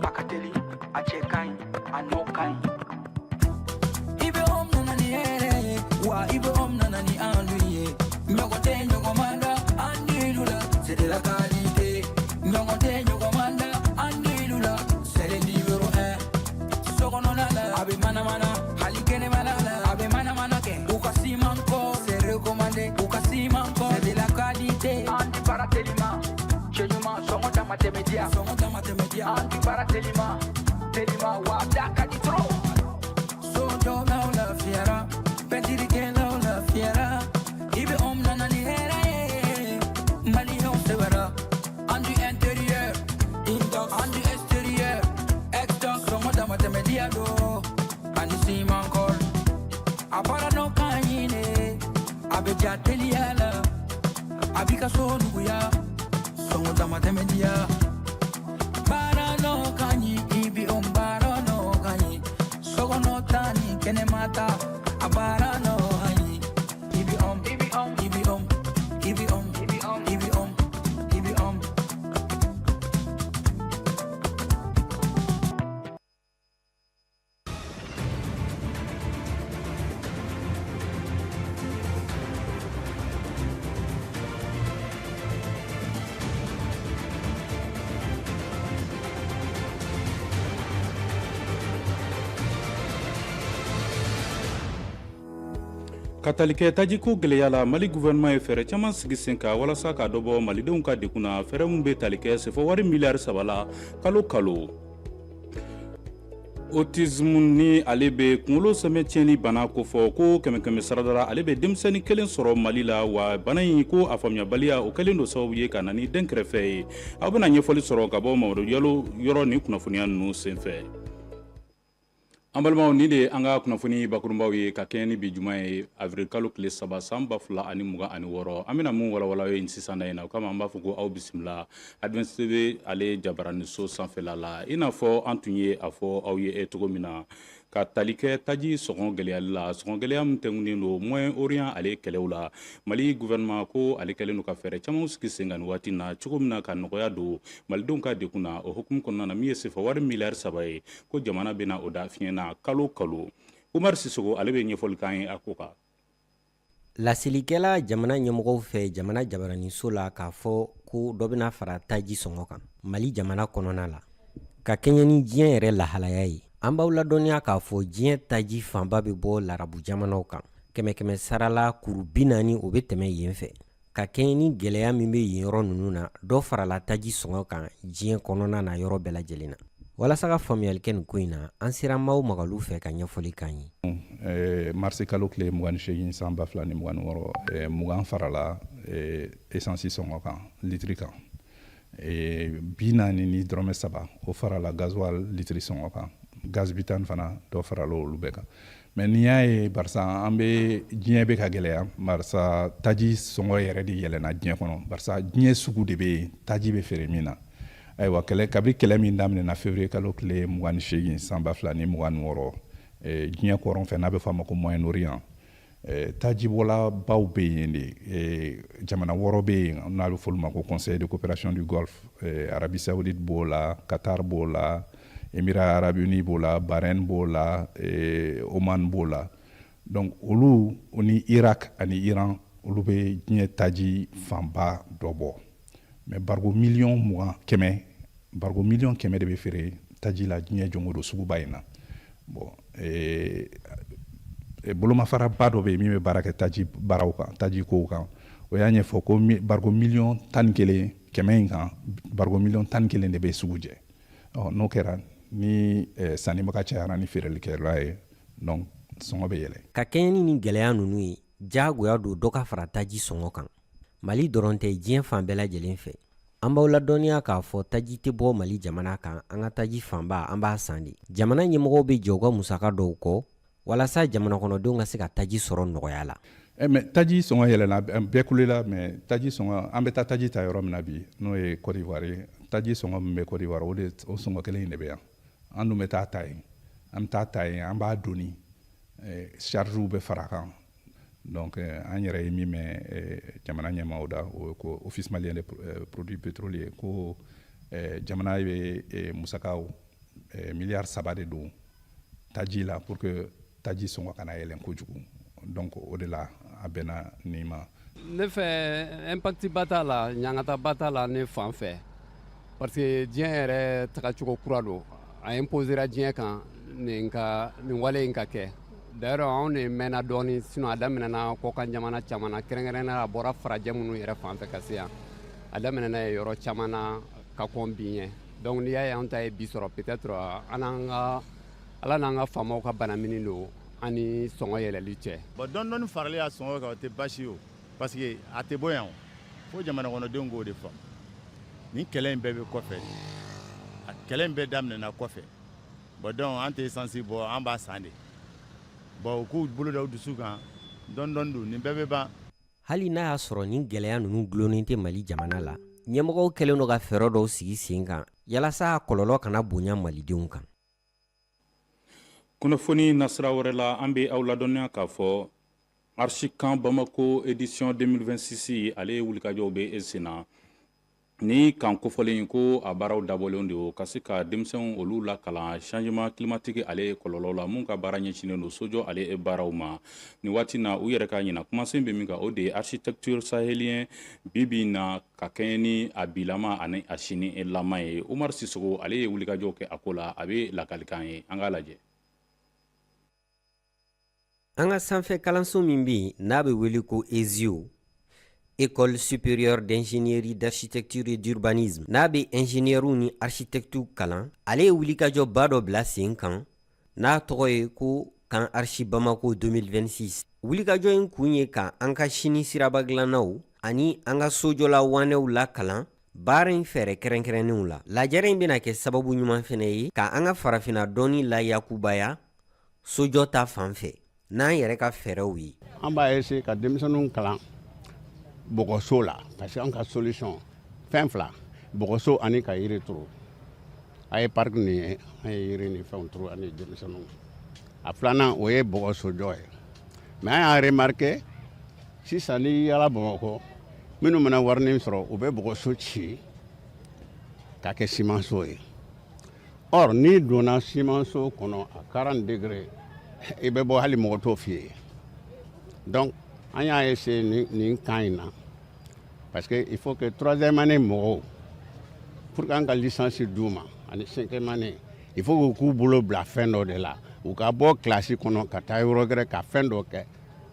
A ka teli, a cɛ ka ɲi, a nɔ ka ɲi. I bɛ hom nana ni hɛrɛ ye wa, i bɛ hom nana ni andu ye. Ɲɔgɔn tɛ ɲɔgɔn man da an dilu la, c'est de la qualité. Ɲɔgɔn tɛ ɲɔgɔn man da an dilu la, c'est le numéro 1. Sokɔnɔna la, a bɛ manamana, hali kɛnɛmana la, a bɛ manamana kɛ. U ka siman kɔ, c'est recommandé. U ka siman kɔ, c'est de la qualité. An ti baara telima, cɛ ɲuman, sɔngɔ dama tɛmɛ diya, sɔngɔ dama tɛmɛ diya. An ti baara telima telima wa, da ka di trop. Sojɔlaw lafiyara, pɛntirikɛlaw lafiyara, i bɛ om nana ni hɛrɛ ye, maliyɛnw sɛbɛra. An du intérieur, intox, an du extérieur, extox, sɔngɔ dama tɛmɛ diya do ani siman kɔl. A baara nɔ ka ɲi ne, a bɛ ja teliya la, a b'i ka so nuguya, sɔngɔ dama tɛmɛ diya. Baara nɔ ka ɲi, i bi om baara nɔ ka ɲi, sokɔnɔ ta ni kɛnɛma ta, a baara nɔ ka ɲi. I bi om, i bi om, i bi om, i bi om, i bi om, i bi om, i bi om. Ka tali kɛ tajiko gɛlɛya la, Mali gouvernement ye fɛɛrɛ caman sigi sen kan walasa ka dɔ bɔ malidenw ka degun na, fɛɛrɛ min bɛ tali kɛ sefa wari miliyari 3 la kalo kalo. Autisme ni ale bɛ kunkolo sɛmɛ tiɲɛni bana kofɔ, ko kɛmɛ kɛmɛ sarada la, ale bɛ denmisɛnnin kelen sɔrɔ Mali la. Wa bana in ko a faamuyabaliya, o kɛlen don sababu ye ka na ni den kɛrɛfɛ ye. Aw bɛna ɲɛfɔli sɔrɔ ka bɔ Mamadu Jalo yɔrɔ ni kunnafoniya ninnu senfɛ. An balimaw, nin de ye an ka kunnafoni bakurunbaw ye ka kɛɲɛ ni bi juma ye, avril kalo tile 3, san 2026. An bɛna mun walawala ye sisan in na, o kama an b'a fɔ ko aw bisimila Advance TV ale jabaraniso sanfɛla la. I n'a fɔ an tun ye a fɔ aw ye cogo min na, ka tali kɛ taji sɔngɔ gɛlɛyali la, sɔngɔ gɛlɛya min tɛnkunnen don Moyen Orient ale kɛlɛw la, Mali gouvernement ko ale kɛlen don ka fɛɛrɛ caman sigi sen kan nin waati na, cogo min na ka nɔgɔya don malidenw ka degun na. O hukumu kɔnɔna na, min ye sefa wari miliyari 3 ye, ko jamana bɛna o da fiɲɛ na kalo kalo. Umar Sisogo, ale bɛ ɲɛfɔli k'an ye a ko kan. Laselikɛla jamana ɲɛmɔgɔw fɛ jamana jabaraniso la k'a fɔ ko dɔ bɛna fara taji sɔngɔ kan Mali jamana kɔnɔna la ka kɛɲɛ ni diɲɛ yɛrɛ lahalaya ye. An b'aw ladɔnniya k'a fɔ diɲɛ taji fanba bɛ bɔ larabu jamanaw kan, kɛmɛ kɛmɛ sarala kuru 40, o bɛ tɛmɛ yen fɛ. Ka kɛɲɛ ni gɛlɛya min bɛ yen yɔrɔ ninnu na, dɔ farala taji sɔngɔ kan diɲɛ kɔnɔna na yɔrɔ bɛɛ lajɛlen na. Walasa ka faamuyali kɛ nin ko in na, an sera maaw magalu fɛ ka ɲɛfɔli k'an ye. Marisi kalo tile 28, san 2026, 20 farala esansi sɔngɔ kan litiri kan, 40 ni dɔrɔmɛ 3 o farala gasoil litiri sɔngɔ kan, gaz butane fana dɔ farala olu bɛɛ kan. Mais n'i y'a ye, barisa an bɛ diɲɛ bɛ ka gɛlɛya, barisa taji sɔngɔ yɛrɛ de yɛlɛnna diɲɛ kɔnɔ, barisa diɲɛ sugu de bɛ yen taji bɛ feere min na. Ayiwa, kɛlɛ, kabi kɛlɛ min daminɛna février kalo tile 28, san 2026, diɲɛ kɔrɔn fɛ, n'a bɛ fɔ a ma ko Moyen Orient, tajibɔlabaw bɛ yen de. Jamana wɔɔrɔ bɛ yen n'a bɛ fɔ olu ma ko Conseil de coopération du Golfe. Arabie Saoudite b'o la, Qatar b'o la, Émirats arabes unis b'o la, Bahreïn b'o la, Oman b'o la. Donc olu ni Irak ani Iran, olu bɛ diɲɛ taji fanba dɔ bɔ. Mais bariko miliyɔn 20 kɛmɛ, bariko miliyɔn 100 de bɛ feere taji la diɲɛ jɔngo don suguba in na. Bon, bolomafaraba dɔ bɛ yen min bɛ baara kɛ taji baaraw kan, taji kow kan, o y'a ɲɛfɔ ko bariko miliyɔn 11, 100 in kan, bariko miliyɔn 11 de bɛ sugu jɛ. Ɔ, n'o kɛra ni sannibaga cayara ni feerelikɛla ye, donc sɔngɔ bɛ yɛlɛ. Ka kɛɲɛ ni nin gɛlɛya ninnu ye, diyagoya don dɔ ka fara taji sɔngɔ kan, Mali dɔrɔn tɛ, diɲɛ fan bɛɛ lajɛlen fɛ. An b'aw ladɔnniya k'a fɔ taji tɛ bɔ Mali jamana kan, an ka taji fanba an b'a san de. Jamana ɲɛmɔgɔw bɛ jɛ u ka musaka dɔw kɔ walasa jamana kɔnɔdenw ka se ka taji sɔrɔ nɔgɔya la. Mais taji sɔngɔ yɛlɛnna, bɛɛ kulela. Mais taji sɔngɔ, an bɛ taa taji ta yɔrɔ min na bi, n'o ye Côte d'Ivoire ye, taji sɔngɔ min bɛ Côte d'Ivoire, o de o sɔngɔ kelen in de bɛ yan. An dun bɛ taa ta yen, an bɛ taa ta yen, an b'a doni, charges bɛ fara a kan. Donc an yɛrɛ ye min mɛn jamana ɲɛmaaw da, o ye ko Office malien des produits pétroliers ko Jamana bɛ musakaw miliyari 3 de don taji la pour que taji sɔngɔ kana yɛlɛn kojugu. Donc o de la a bɛnna nin ma. Ne fɛ, impact ba t'a la, ɲangata ba t'a la ne fan fɛ, parce que diɲɛ yɛrɛ tagacogo kura don. A imposera diɲɛ kan nin ka nin wale in ka kɛ. D'ailleurs, anw de mɛnna dɔɔni, sinon a daminɛna kɔkan jamana caman na, kɛrɛnkɛrɛnnenya la a bɔra farajɛ minnu yɛrɛ fan fɛ ka se yan. A daminɛna yen yɔrɔ caman na ka kɔn bi ɲɛ. Donc n'i y'a ye an ta ye bi sɔrɔ, peut-être an n'an ka Ala n'an ka faamaw ka banamini don an ni sɔngɔ yɛlɛli cɛ. Bon, dɔɔni dɔɔni faralen a sɔngɔ kan, o tɛ baasi ye o, parce que a tɛ bɔ yan o. Fo jamana kɔnɔdenw k'o de faamu. Nin kɛlɛ in bɛɛ bɛ kɔfɛ, a kɛlɛ in bɛɛ daminɛna kɔfɛ. Bon, donc an tɛ essence bɔ, an b'a san de. Bon, u k'u bolo da u dusu kan, dɔɔni dɔɔni don, nin bɛɛ bɛ ban. Hali n'a y'a sɔrɔ nin gɛlɛya ninnu dulonnen tɛ Mali jamana la, ɲɛmɔgɔw kɛlen don ka fɛɛrɛ dɔw sigi sen kan yalasa a kɔlɔlɔ kana bonya malidenw kan. Kunnafoni nasira wɛrɛ la, an bɛ aw ladɔnniya k'a fɔ Archicamp Bamako édition 2026, ale ye wulikajɔw bɛ sen na. Ni camp kofɔlen ko a baaraw dabɔlen de o ka se ka denmisɛnw olu lakalan changement climatique ale kɔlɔlɔ la, mun ka baara ɲɛsinnen don sojɔ ale baaraw ma. Nin waati na, u yɛrɛ ka ɲina kumasen bɛ min kan, o de ye architecture sahélien bi bi na ka kɛɲɛ ni a bilama ani a sini lama ye. Umar Sisogo, ale ye wulikajɔw kɛ a ko la, a bɛ lakalikan ye, an k'a lajɛ. An ka sanfɛ kalanso min bɛ yen n'a bɛ wele ko ESIO, École supérieure d'ingénierie, d'architecture et d'urbanisme, n'a bɛ ingénieurw ni architectes kalan, ale ye wulikajɔba dɔ bila sen kan n'a tɔgɔ ye ko Camp Archi Bamako 2026. Wulikajɔ in kun ye ka an ka sini siraba dilannaw ani an ka sojɔla wanɛw lakalan baara in fɛɛrɛ kɛrɛnkɛrɛnnenw la. Lajɛrɛ in bɛna kɛ sababu ɲuman fɛnɛ ye ka an ka farafinna dɔnni la yakubaya sojɔ ta fan fɛ n'an yɛrɛ ka fɛɛrɛw ye. An b'a essayer ka denmisɛnninw kalan bɔgɔso la, parce que an ka solution fɛn fila: bɔgɔso ani ka yiri turu. A ye parc nin ye, an ye yiri ni fɛnw turu ani denmisɛnninw. A filanan, o ye bɔgɔsojɔ ye. Mais an y'a remarqué sisan, n'i yala Bamakɔ, minnu mana warinin sɔrɔ, u bɛ bɔgɔso ci k'a kɛ simanso ye. Or n'i donna simanso kɔnɔ a 40 degré, i bɛ bɔ, hali mɔgɔ t'o f'i ye. Donc an y'a essayer nin camp in na, parce que il faut que troisième année mɔgɔw, pour que an ka licence d'u ma, ani cinquième année, il faut que u k'u bolo bila fɛn dɔ de la, u ka bɔ kilasi kɔnɔ ka taa yɔrɔ wɛrɛ ka fɛn dɔ kɛ,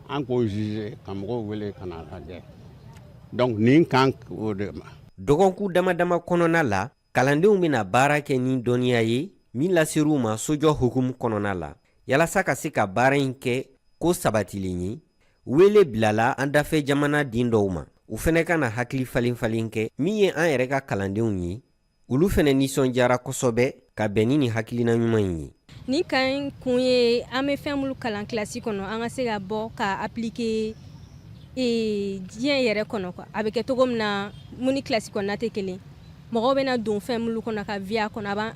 an k'o juger, ka mɔgɔw wele ka na lajɛ. Donc nin camp o de ma. Dɔgɔkun dama dama kɔnɔna la, kalandenw bɛna baara kɛ ni dɔnniya ye min laser'u ma sojɔ hukumu kɔnɔna la. Yalasa ka se ka baara in kɛ ko sabatilen ye, wele bilala an dafɛ jamana den dɔw ma, u fɛnɛ ka na hakili falen falen kɛ. Min ye an yɛrɛ ka kalandenw ye, olu fɛnɛ nisɔndiyara kosɛbɛ ka bɛn ni nin hakilina ɲuman in ye. Nin camp in kun ye an bɛ fɛn minnu kalan kilasi kɔnɔ, an ka se ka bɔ ka appliquer diɲɛ yɛrɛ kɔnɔ quoi. A bɛ kɛ cogo min na, mun ni kilasi kɔnɔna tɛ kelen, mɔgɔw bɛna don fɛn minnu kɔnɔ ka vie a kɔnɔ,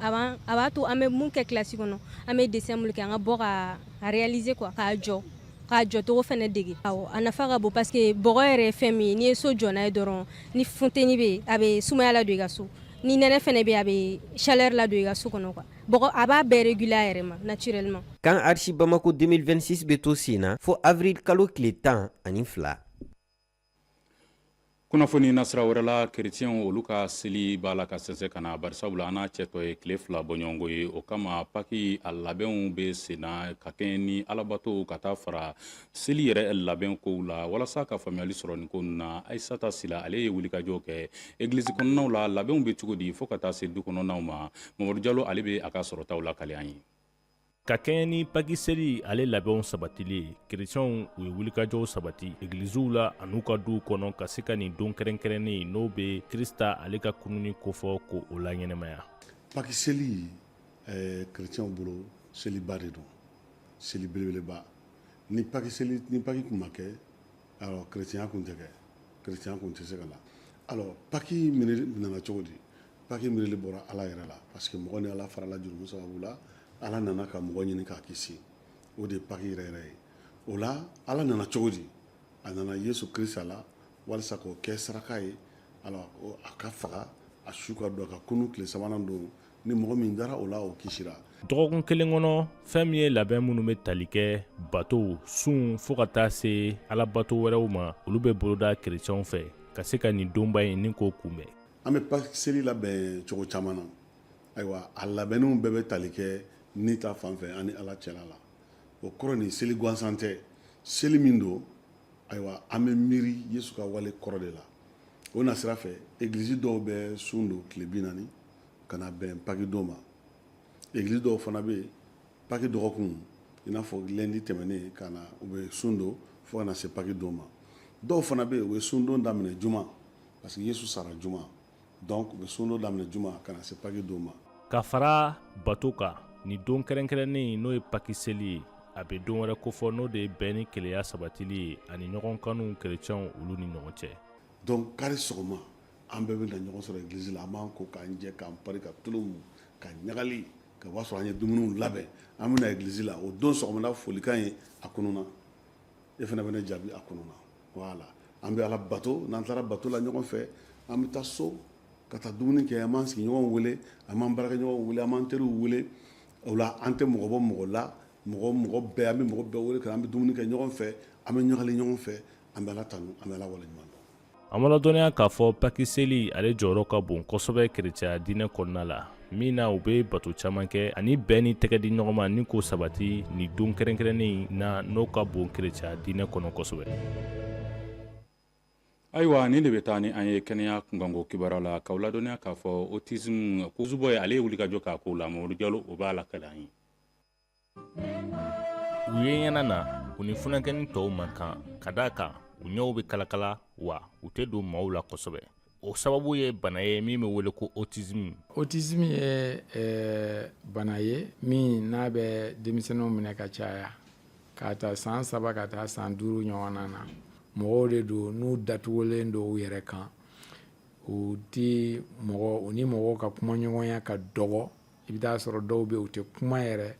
a b'a to an bɛ mun kɛ kilasi kɔnɔ, an bɛ dessin minnu kɛ, an ka bɔ ka réaliser quoi, k'a jɔcogo fɛnɛ dege. Awɔ, a nafa ka bon, parce que bɔgɔ yɛrɛ ye fɛn min ye, n'i ye so jɔ n'a ye dɔrɔn, ni funteni bɛ yen, a bɛ sumaya ladon i ka so, ni nɛnɛ fɛnɛ bɛ yen, a bɛ chaleur ladon i ka so kɔnɔ quoi. Bɔgɔ a b'a bɛɛ réguler a yɛrɛ ma naturellement. Camp Archi Bamako 2026 bɛ to sen na fo avril kalo tile 12. Kunnafoni nasira wɛrɛ la, kerecɛnw olu ka seli b'a la ka sɛnsɛn ka na, barisabula an n'a cɛtɔ ye tile 2 bɔɲɔgɔnko ye. O kama, Paki a labɛnw bɛ sen na ka kɛɲɛ ni alabatow ka taa fara seli yɛrɛ labɛn kow la. Walasa ka faamuyali sɔrɔ nin ko ninnu na, Ayisata Sila, ale ye wulikajɔ kɛ egilizi kɔnɔnaw la, labɛnw bɛ cogo di, fo ka taa se du kɔnɔnaw ma. Mamadu Jalo, ale bɛ a ka sɔrɔtaw lakale an ye. Ka kɛɲɛ ni Paki seli ale labɛnw sabatili ye, kerecɛnw u ye wulikajɔw sabati egiliziw la an'u ka duw kɔnɔ ka se ka nin don kɛrɛnkɛrɛnnen n'o bɛ Krista ale ka kununi kofɔ, ko o la ɲɛnɛmaya. Paki seli, kerecɛnw bolo, seliba de don, seli belebeleba. Ni Paki seli, ni Paki kun ma kɛ, alors kerecɛnya kun tɛ kɛ, kerecɛnya kun tɛ se ka na. Alors Paki miiri nana cogo di? Paki miirili bɔra Ala yɛrɛ la, parce que mɔgɔ ni Ala farala jurumu sababu la. Ala nana ka mɔgɔ ɲini k'a kisi, o de ye Paki yɛrɛ yɛrɛ ye. O la, Ala nana cogo di? A nana Yesu Kirisa la walasa k'o kɛ saraka ye, alors a ka faga. A su ka don, a ka kunun tile sabanan don. Ni mɔgɔ min dara o la, o kisira. Dɔgɔkun kelen kɔnɔ, fɛn min ye labɛn minnu bɛ tali kɛ batow, sun, fo ka taa se alabato wɛrɛw ma, olu bɛ boloda kerecɛnw fɛ ka se ka nin donba in ni k'o kunbɛn. An bɛ Pâques seli labɛn cogo caman na. Ayiwa, a labɛnninw bɛɛ bɛ tali kɛ ni ta fan fɛ ani Ala cɛla la. O kɔrɔ, nin seli gansan tɛ, seli min don, ayiwa, an bɛ miiri Yesu ka wale kɔrɔ de la. O nasira fɛ, egilizi dɔw bɛ sun don tile 40 ka na bɛn Pâques don ma. Egilizi dɔw fana bɛ yen, Pâques dɔgɔkun, i n'a fɔ lundi tɛmɛnen ka na, u bɛ sun don fo ka na se Pâques don ma. Dɔw fana bɛ yen, u bɛ sundon daminɛ juma, parce que Yesu sara juma, donc u bɛ sundon daminɛ juma ka na se Pâques don ma. Ka fara bato kan, nin don kɛrɛnkɛrɛnnen n'o ye Pâques seli ye, a bɛ don wɛrɛ kofɔ, n'o de ye bɛn ni kelenya sabatili ye ani ɲɔgɔn kanu kerecɛnw olu ni ɲɔgɔn cɛ. Donc kari sɔgɔma, an bɛɛ bɛ na ɲɔgɔn sɔrɔ egilizi la. An b'an ko k'an jɛ, k'an pari, ka tulu mu, ka ɲagali, ka b'a sɔrɔ an ye dumuniw labɛn. An bɛ na egilizi la. O don sɔgɔmada folikan ye: "A kununa." E fana bɛ ne jaabi: "A kununa." Voilà, an bɛ Ala bato. N'an taara bato la ɲɔgɔn fɛ, an bɛ taa so ka taa dumuni kɛ. An b'an sigiɲɔgɔnw wele, an b'an baarakɛɲɔgɔnw wele, an b'an teriw wele. O la, an tɛ mɔgɔ bɔ mɔgɔ la, mɔgɔ mɔgɔ bɛɛ, an bɛ mɔgɔ bɛɛ wele ka an bɛ dumuni kɛ ɲɔgɔn fɛ, an bɛ ɲagali ɲɔgɔn fɛ, an bɛ Ala tanu, an bɛ Ala waleɲuman dɔn. An ma ladɔnniya k'a fɔ Pâques seli ale jɔyɔrɔ ka bon kosɛbɛ kerecɛnya diinɛ kɔnɔna la, min na u bɛ bato caman kɛ ani bɛn ni tɛgɛ di ɲɔgɔn ma ni k'o sabati nin don kɛrɛnkɛrɛnnen na, n'o ka bon kerecɛnya diinɛ kɔnɔ kosɛbɛ. Ayiwa, nin de bɛ taa ni an ye kɛnɛya kunkanko kibaruya la, k'aw ladɔnniya k'a fɔ autisme ko ale ye wulikajɔ k'a ko la. Mamadu Jalo, o b'a lakale an ye. U ye ɲɛna na, u ni funankɛnin tɔw man kan, ka d'a kan u ɲɛw bɛ kalakala, wa u tɛ don maaw la kosɛbɛ. O sababu ye bana ye min bɛ wele ko autisme. Autisme ye bana ye min n'a bɛ denmisɛnninw minɛ ka caya k'a ta san 3 ka taa san 5 ɲɔgɔn na. Mɔgɔw de don n'u datugulen don u yɛrɛ kan, u ti mɔgɔ, u ni mɔgɔw ka kumaɲɔgɔnya ka dɔgɔ. I bɛ taa sɔrɔ dɔw bɛ yen, u tɛ kuma yɛrɛ,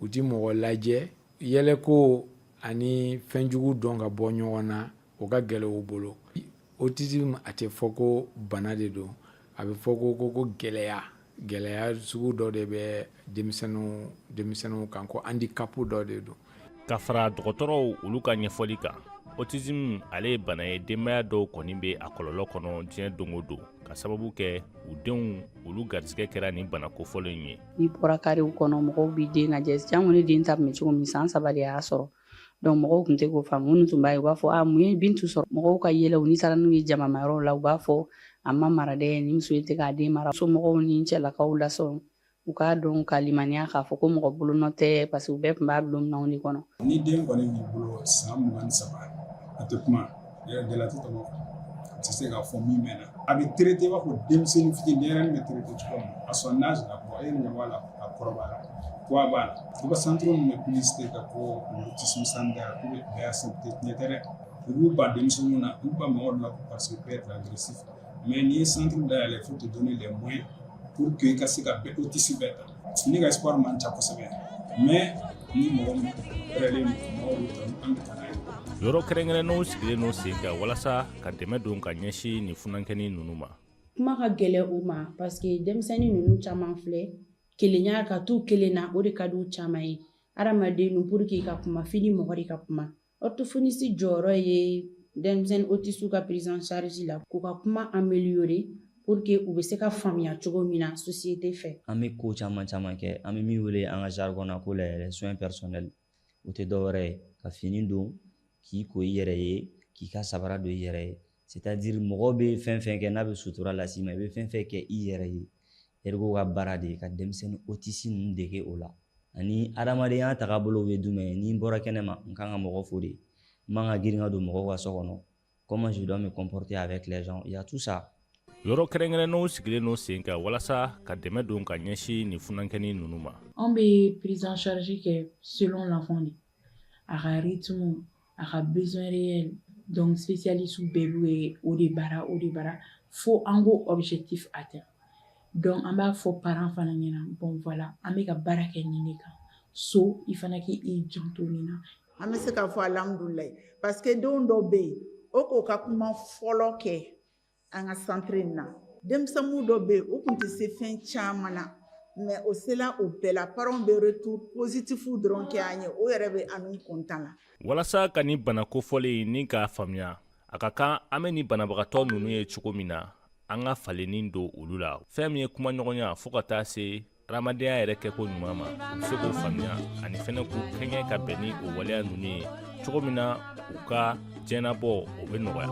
u ti mɔgɔ lajɛ. Yɛlɛko ani fɛnjugu dɔn ka bɔ ɲɔgɔn na, o ka gɛlɛn u bolo. Autisme, a tɛ fɔ ko bana de don, a bɛ fɔ ko gɛlɛya, gɛlɛya sugu dɔ de bɛ denmisɛnninw kan, ko handicap dɔ de don. Ka fara dɔgɔtɔrɔw olu ka ɲɛfɔli kan, autisme ale ye bana ye, denbaya dɔw kɔni bɛ a kɔlɔlɔ kɔnɔ diɲɛ don o don, ka sababu kɛ u denw olu garisɛgɛ kɛra nin bana kofɔlen ye. N'i bɔra karew kɔnɔ, mɔgɔw b'i den lajɛ. Jango ne den ta tun bɛ cogo min, san 3 de y'a sɔrɔ. Donc mɔgɔw tun tɛ k'o faamu. Minnu tun b'a ye, u b'a fɔ: "A mun ye Bintu sɔrɔ?" Mɔgɔw ka yɛlɛw, n'i taara n'u ye jamamayɔrɔw la, u b'a fɔ: "A ma mara dɛ, nin muso in tɛ k'a den mara." Somɔgɔw ni cɛlakaw lasɔn u k'a dɔn ka limaniya k'a fɔ ko mɔgɔ bolonɔ tɛ, parce que u bɛɛ tun b'a bila minɛnw de kɔnɔ. Ni den kɔni b'i bolo san 23, a tɛ kuma, gɛlɛya tɛ tɔmɔ, a tɛ se k'a fɔ min mɛnna. A bɛ traité i b'a fɔ denmisɛnnin fitinin, denyɛrɛnin bɛ traité cogo min à son âge la. Bon, e yɛrɛ ɲɛ b'a la, a kɔrɔbayara, poids b'a la. U ka centre min bɛ publicité kɛ ko autisme center, k'u bɛ bɛɛ accepter, tiɲɛ tɛ dɛ. U b'u ban denmisɛnninw na, u b'u ban mɔgɔw la parce que peut être agressif. Mais n'i ye centre dayɛlɛ, il faut te donner les moyens pour que i ka se ka bɛɛ autiste bɛɛ ta. Ne ka espoir man ca kosɛbɛ, mais ni mɔgɔ min pɛrɛlen don, mɔgɔw b'u ta, an bɛ taa n'a ye. Yɔrɔ kɛrɛnkɛrɛnnenw sigilen don sen kan walasa ka dɛmɛ don ka ɲɛsin nin funankɛnin ninnu ma. Kuma ka gɛlɛ u ma, parce que denmisɛnnin ninnu caman filɛ, kelenya ka t'u kelen na, o de ka di u caman ye. Hadamaden nu, pour que ka kuma, f'i ni mɔgɔ de ka kuma. Orthophoniste jɔyɔrɔ ye denmisɛnnin autiste ka prise en charge la, k'u ka kuma améliorer pour que u bɛ se ka faamuya cogo min na société fɛ. An bɛ ko caman caman kɛ, an bɛ min wele an ka jargon na ko les soins personnels. O tɛ dɔwɛrɛ ye ka fini don, k'i ko i yɛrɛ ye, k'i ka sabara don i yɛrɛ ye. C'est à dire, mɔgɔ bɛ fɛn fɛn kɛ n'a bɛ sutura las'i ma, i bɛ fɛn fɛn kɛ i yɛrɛ ye. Ergo ka baara de ye ka denmisɛnnin autiste ninnu dege o la. Ani adamadenya tagabolow ye jumɛn ye? Ni n bɔra kɛnɛ ma, n kan ka mɔgɔ fo de, n man ka girin ka don mɔgɔw ka so kɔnɔ. Comment je dois me comporter avec les gens, il y a tout ça. Yɔrɔ kɛrɛnkɛrɛnnenw sigilen don sen kan walasa ka dɛmɛ don ka ɲɛsin nin funankɛnin ninnu ma. Anw bɛ prise en charge kɛ selon l'enfant de, a ka rythme, a ka besoin réel. Donc spécialiste bɛɛ bɛ o de baara, o de baara fo an k'o objectif atteint. Donc an b'a fɔ parent fana ɲɛna: bon voilà, an bɛ ka baara kɛ nin de kan so, i fana k'i janto nin na. An bɛ se k'a fɔ alihamudulilayi, parce que denw dɔw bɛ yen, o k'o ka kuma fɔlɔ kɛ an ka centre in na. Denmisɛnnin dɔ bɛ yen, o tun tɛ se fɛn caman na, mais o sela o bɛɛ la. Parents bɛ retour positif dɔrɔn kɛ an ye, o yɛrɛ bɛ an content la. Walasa ka nin bana kofɔlen ni k'a faamuya, a ka kan an bɛ nin banabagatɔ ninnu ye cogo min na, an ka falenni don olu la. Fɛn min ye kumaɲɔgɔnya fo ka taa se adamadenya yɛrɛ kɛko ɲuman ma, u bɛ se k'o faamuya ani fɛnɛ k'u kɛɲɛ ka bɛn ni o waleya ninnu ye cogo min na, u ka diɲɛnabɔ o bɛ nɔgɔya.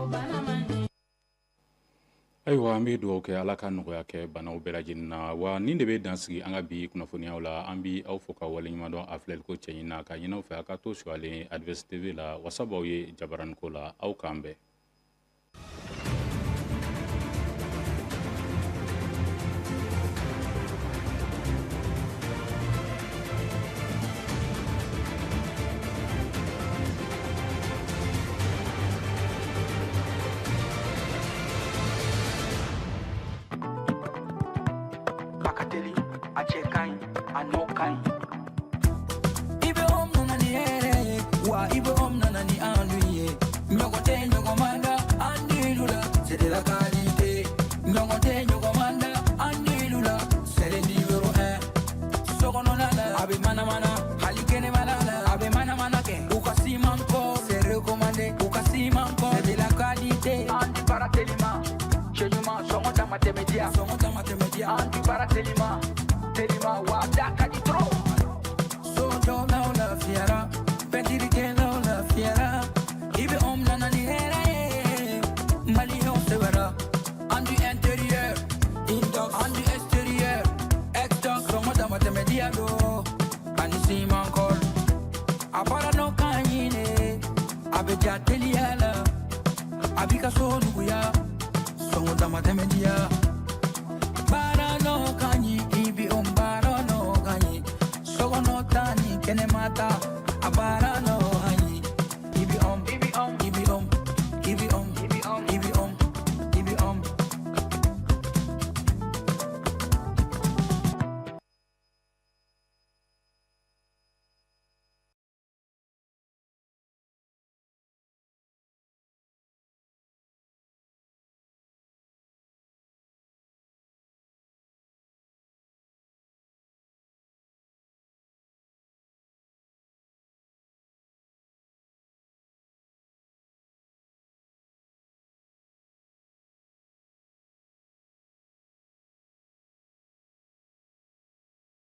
Ayiwa, an bɛ dugawu kɛ, Ala ka nɔgɔya kɛ banaw bɛɛ lajɛlen na. Wa nin de bɛ dan sigi an ka bi kunnafoniyaw la. An bi aw fo ka waleɲuman dɔn a filɛliko cɛɲi na, ka ɲini aw fɛ a ka to sugalen Advest TV la. Wasabaw ye jabaraniko la, aw k'an bɛn. A ka teli, a cɛ ka ɲi, a nɔ ka ɲi. I bɛ home nana ni hɛrɛ ye, wa i bɛ home nana ni enduit ye. Ɲɔgɔn tɛ ɲɔgɔn man da enduit la, c'est de la qualité. Ɲɔgɔn tɛ ɲɔgɔn man da enduit la, c'est le numéro 1. So kɔnɔna la, a bɛ manamana, hali kɛnɛmana la, a bɛ manamana kɛ. U ka ciment kɔ, c'est recommandé. U ka ciment kɔ, c'est de la qualité. Enduit baara telima, cɛ ɲuman, sɔngɔ dama tɛmɛ diya, sɔngɔ dama tɛmɛ diya. Enduit baara telima, telima, wa da ka di trop. Sojɔlaw lafiyara, pɛntirikɛlaw lafiyara, i bɛ home nana ni hɛrɛ ye, maliyɛnw sɛbɛra. Enduit intérieur, inox, enduit extérieur, extox, sɔngɔ dama tɛmɛ diya don, ani ciment colle. A baara nɔ ka ɲi de, a bɛ ja teliya la, a b'i ka so nuguya, sɔngɔ dama tɛmɛ diya.